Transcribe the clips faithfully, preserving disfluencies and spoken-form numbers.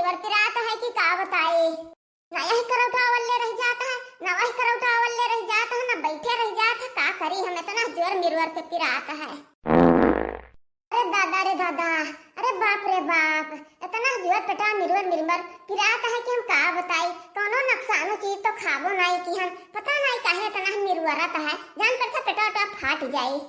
मिरुअर पिरात है कि का बताई। ना यही करौटा वल्ले रह जात है, ना वही करौटा वल्ले रह जात है, ना बैठे रह जात है। का करी हम, इतना जोर मिरुअर के पिरात है। अरे दादा रे दादा, अरे बाप रे बाप, इतना जोर पेटवा मिरुअर मिरुअर पिरात है कि हम का बताई। कौनो नकसानो चीज तो खाबो नाई कि हम, पता नाई काहे इतना हम मिरुअरत है। जान पड़ता पेटवा उटवा फाट जाई।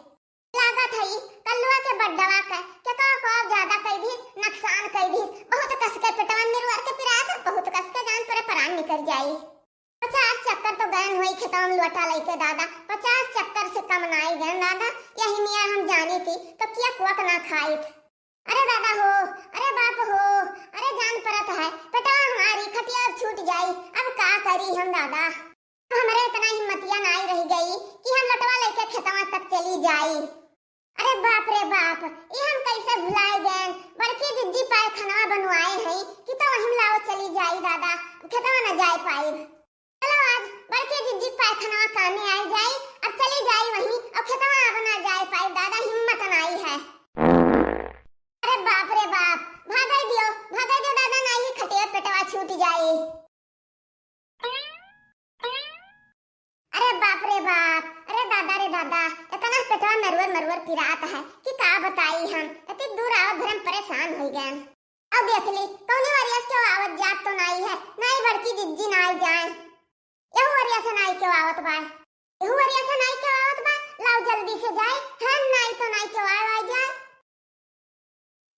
लागत है ई कल्लुआ के बड्डवा के, के तो को ज्यादा कई दिस, नकसान कई दिस। बहुत कस के पेटवा मिरुअर के पिरात है, बहुत कस के जान पड़े परान निकल जाई। पचास चक्कर तो गयन होई खेतवा में लोटा लइके दादा, पचास चक्कर से कम नाई गयन दादा। यही मियाँ हम जानी थी तो किया कुआ के ना खाइत। अरे दादा हो, अरे बाप हो, अरे जान परत है, पेटवा हमारी खटिया अब छूट जाई, अब का करी हम दादा। हमरे इतना हिम्मतिया नाई रह गई कि हम लोटवा लइके खेतवा तक चली जाई। अरे बाप रे बाप, ई हम कैसे भुलाए गए। बड़की जिज्जी पायखाना बनवाए हैं कि तो वहीं लाओ चली जाई दादा, खेतवा न जाए पाई। चलो आज बड़की जिज्जी पायखाना कामे आई जाई, अब चली जाई वहीं, अब खेतवा अब ना जाए पाई दादा, हिम्मत नाई है। अरे बाप रे बाप, भागई दियो, भागई दियो दादा, नाई खटिया पेटवा छूट जाई। अरे बाप रे बाप, अरे दादा रे दादा, इतना पेटवा मरुअर मरुअर पिरात है कि का बताई हम, इतनी दूर आवत भर हम परेशान हो गए। अब देख ली, कौनी वरिया से क्यों आवत जात तो नाई है, नाई बड़की जिज्जी नाई जाए। यहू वरिया से नाई क्यों आवत बा, यहू वरिया से नाई क्यों आवत बा, लाओ जल्दी से जाए, हम नाई तो नाई क्यों आए, आए जाए।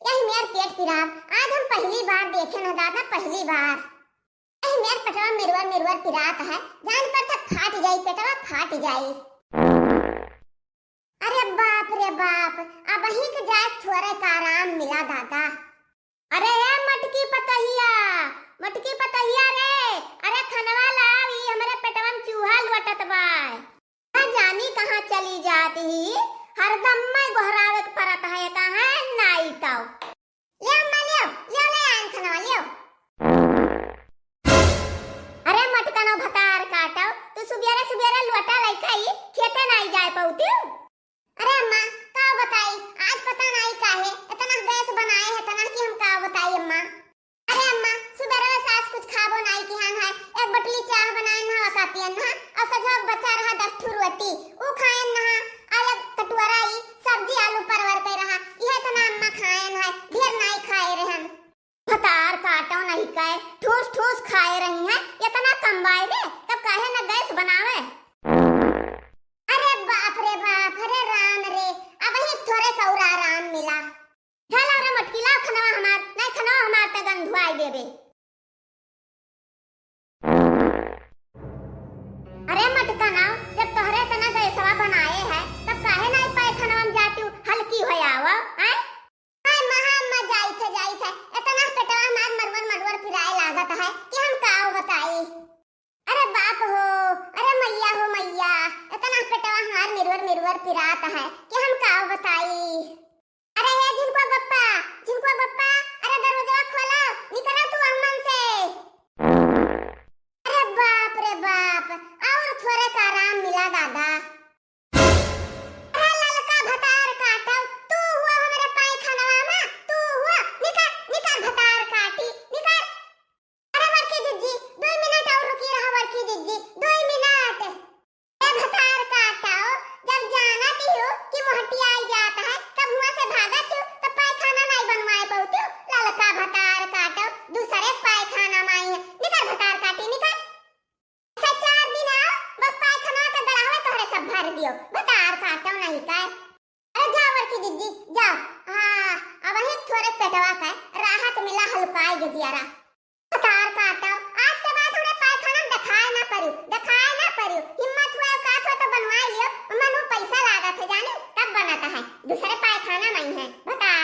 यही मेर पेट पिरात, आज हम पहली बार देखे न दादा, पहली बार। यही मेर पेटवा मिरुअर मिरुअर पिरात है, जान पर तक फाट जाई, पेटवा फाट जाई। अरे बाप रे बाप, अब ही के जाए थोड़े का आराम मिला दादा। अरे ए मटकी पतहिया, मटकी पतहिया रे, अरे खनवा लाव, ई हमरे पेटवा में चूहा लोटत बा। ना जानी कहाँ चली जात ही, हरदम मैं गोहरावे के परत है, कहाँ नाई तौ। ले अम्मा, ले, ले, ले आइन खनवा, ले। अरे मटकनो भतार काटो, तू सुबेरे सुबेरे लोटा लइका ही खेते नाई जाए पौती। अरे अम्मा, का बताई, आज पता नाई काहे इतना गैस बनाए है, इतना कि हम का बताई अम्मा। अरे अम्मा, सुबेरे से आज कुछ खाबो नाई किहान है। एक बटली चाह बनाए नहा का पियन नहा, और सजोग बचा रहा दस ठू रोटी, ऊ खाएन नहा, और एक कटोरा ई सब्जी आलू परवर के रहा, यह इतना अम्मा खाएन है, ढेर नाई खाए रहन। भतार काटो नहीं कहे, ठूस ठूस खाए रही हैं, इतना कम बाय रे, तब काहे न गैस बनावे। अरे बाप रे बाप, अरे राम रे, अब ही थोड़े कौरा आराम मिला। ढाला रे मटकी, लाओ खनवा हमार, नहीं खनवा हमार त गंधुआई देबे। अरे मटकना, जब तोहरे इतना गैसवा बनाए है, तब काहे नहीं पाए खनवा में जाती हूँ, हल्की हो आवो, हैं? हाय महा अम्मा, जाई थे, जाई थे, इतना पेटवा हमार मरवर मरवर पिराए लागत है कि हम काव बताई। अरे बाप हो, अरे मैया हो मैया, इतना पेटवा हमार मिरवर मिरवर पिरात है कि हम काव बताई। अरे हे झिनकुआ बप्पा, झिनकुआ बप्पा, अरे दरवाजा खोला, निकला तू अम्मन से। अरे बाप रे बाप, और थोड़े का आराम मिला दादा। अरे ललका भतार काटो, तू हुआ हमरे पायखानवा में, तू हुआ, निकर, निकर भतार काटी, निकर। अरे बड़की जिज्जी, दुई मिनट और रुकी रहा बड़की जिज्जी, दुई मिनट। ए भतार काटो, जब जानत ही हो कि मोहटी आई जात है, तब हुआ से भागत हो, तब पायखाना नहीं बनवाए पौती हो। ललका भतार काटो, दूसरे पायखाना में आई है। निकर भतार काटी, निकर। ऐसा चार दिन आओ, बस पायखाना के गड़ावे तोहरे सब भर दियो। भतार काटो नहीं काय। अरे जा बड़की जिज्जी, जाओ। हाँ, अब ही थोड़े पेटवा का राहत मिला, हल्काई के जियारा। भतार काटो, आज के बाद हमरे पायखाना में दिखाए ना पड़ू, दिखाए ना पड़ू। हिम्मत हुआ, औकात हुआ तो बनवाए लियो, मनु पैसा लागत है जानी, तब बनत है। दूसरे पायखाना में है, भतार